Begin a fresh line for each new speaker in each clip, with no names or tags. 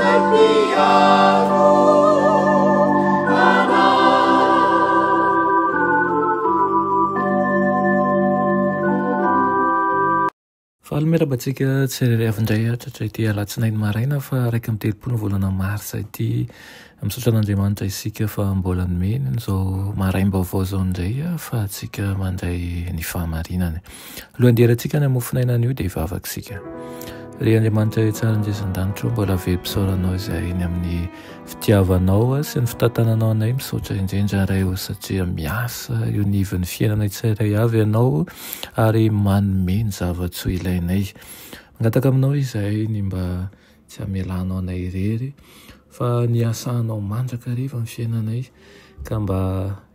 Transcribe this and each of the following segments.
Izay mpiaro anay.
Faly miarahaba antsika tsirairay avy indray hatratra ity alatsinainy maraina fa 31 ny volana marsa ity. Misaotra an'Andriamanitra isika fa mbola nomeny an'izao maraim-baovao izao indray ahafahantsika mandray ny fahamarinany. Alohan'ny hidirantsika any amin'ny mofonaina anio dia hivavaka isika. Ry Andriamanitra tsara indrindra an-danitra ô, mbola velom-pisaoranao izahay ny amin'ny fitiavanao sy ny fitantananao anay. Misaotra indrindra Ray ô satria miasa eo anivon'ny fiainanay tsirairay avy Ianao ary manome ny zava-tsoa ilainay. Mangataka aminao izahay ny mba Tsy hamelanao anay irery fa ny hiasanao mandrakariva ny fiainanay ka mba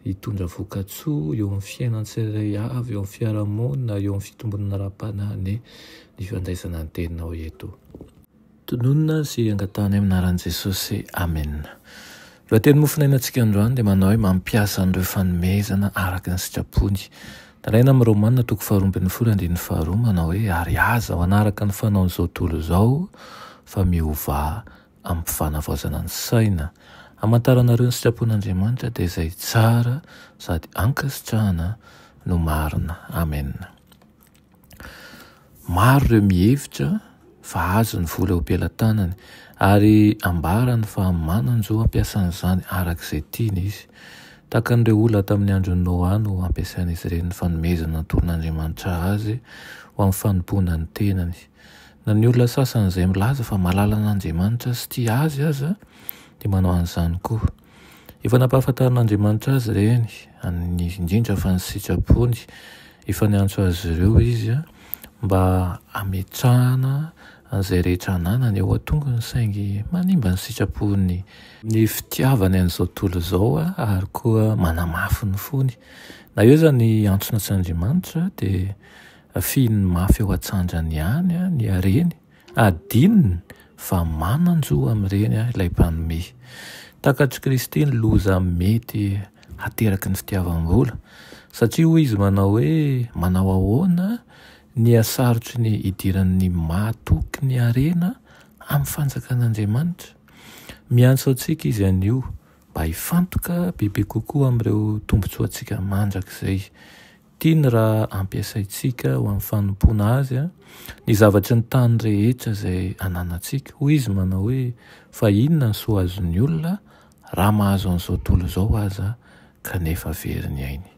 hitondra vokatsoa eo amin'ny fiainan'ny tsirairay avy, eo amin'ny fiarahamonina, eo amin'ny fitombonana ara-panahy anie ny fandraisana ny teninao eto. Tononina sy angatahana amin'ny anaran'i Jesosy. Amena. Lohateny mofonainantsika androany dia manao hoe mampiasa an'ireo fanomezana araka ny sitrapony. Nalaina amin'ny Romana toko faharoa ambin'ny folo andininy faharoa manao hoe ary aza manaraka ny fanaon'izao tontolo izao fa miovà amin'ny fanavaozana ny saina. Hamantaranareo ny sitrapon'Andriamanitra dia izay tsara sady ankasitrahana no marina. Amena. Maro ireo mihevitra fa azo ny vola eo am-pelatanany ary ambarany fa manan-jo hampiasa an'izany araka izay tiany izy. Tahaka an'ireo olona tamin'ny andron'i Noa no ampiasain'izy ireny ny fanomezana natoron'Andriamanitra azy ho amin'ny fanompoana ny tenany. Na ny olona sasany izay milaza fa malala an'Andriamanitra sy tia azy aza dia manao an'izany koa. Efa nampahafantarin'Andriamanitra azy ireny, indrindra fa ny sitrapony. Efa niantso azy ireo Izy mba hametrahana an'izay rehetra ananany eo an-tongony, saingy manimba ny sitrapony ny fitiavany an'izao tontolo izao ary koa manamafy ny fony. Na eo aza ny antsona tsy Andriamanitra dia fihininy mafy eo an-tsandrany ihany ny hareny. Adinony fa manan-jo amin'ireny ilay mpanome. Takatr'i Kristy ny loza mety hateraky ny fitiavam-bola, satria hoy izy manao hoe, Manao ahoana ny hasarotry ny hidiran'ny mahatoky ny harena amin'ny fanjakan'Andriamanitra? Miantso antsika izy anio mba hifantoka bebe kokoa amin'ireo tombontsoantsika mandrakizay. Tiany raha ampiasaintsika ho amin'ny fanompoana Azy ny zavatry ny tany rehetra izay ananantsika. Hoy Izy manao hoe, Fa inona ny soa azon'ny olona raha mahazo an'izao tontolo izao aza kanefa very ny ainy?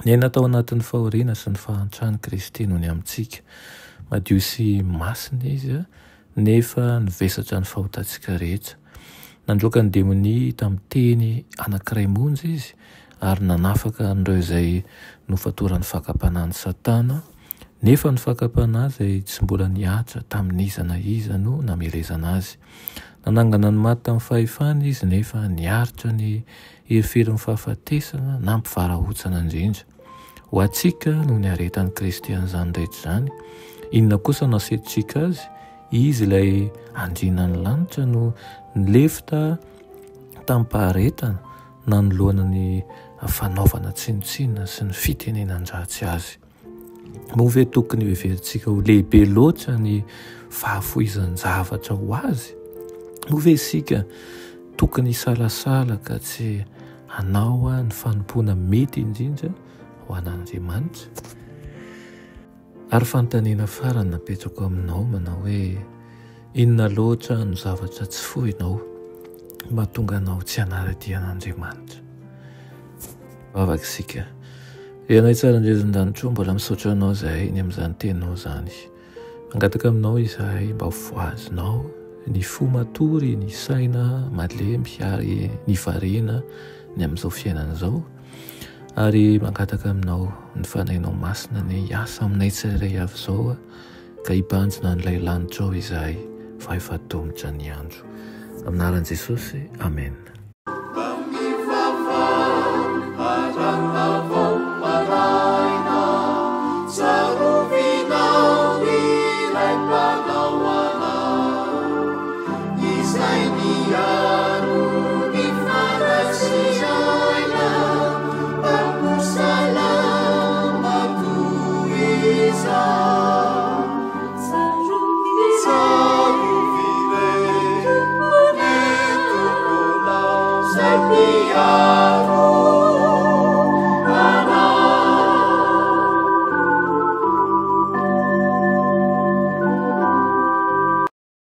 Niaina tao anatin'ny fahoriana sy ny fahantrany Kristy noho ny amintsika. Madio sy masina Izy nefa nivesatra ny fahotantsika rehetra. Nandroaka ny demonia tamin'ny teny anankiray monja izy ary nanafaka an'ireo izay nofatoran'ny fakam-panahin'i Satana, nefa ny fakam-panahy izay tsy mbola nihatra tamin'iza na iza no namelezana azy. Nanangana ny maty tamin'ny fahefany izy nefa niaritra ny herifirin'ny fahafatesana nampivarahontsana indrindra. Ho antsika no niaretan'i Kristy an'izany rehetra izany. Inona kosa no asetritsika azy? Izy ilay andrianan'ny lanitra no nilefitra tamim-paharetana nanoloana ny fanaovana tsinontsinona sy ny fitenenan-dratsy azy. Moa ve tokony hoheverintsika ho lehibe loatra ny fahafoizan-javatra ho azy? Moa ve isika tokony hisalasala ka tsy hanao ny fanompoana mety indrindra ho an'Andriamanitra? Ary fanontaniana farany napetrako aminao manao hoe, inona loatra no zavatra tsy foinao mahatonga anao tsy hanara-dia an'Andriamanitra? Vavaka isika. Ry Anay tsara indrindra an-danitra ô, mbola misaotra Anao izahay ny amin'izany teninao izany. Mangataka aminao izahay mba ho voazinao ny fo matory, ny saina malemy ary ny variana ny amin'izao fiainana izao. Ary mangataka aminao ny Fanahinao Masina anie hiasa aminay tsirairay avy izao ka hibanjina an'ilay lanitrao izahay fa efa tomotra ny andro. Amin'ny anaran'i Jesosy, Amen.
Izay mpiaro.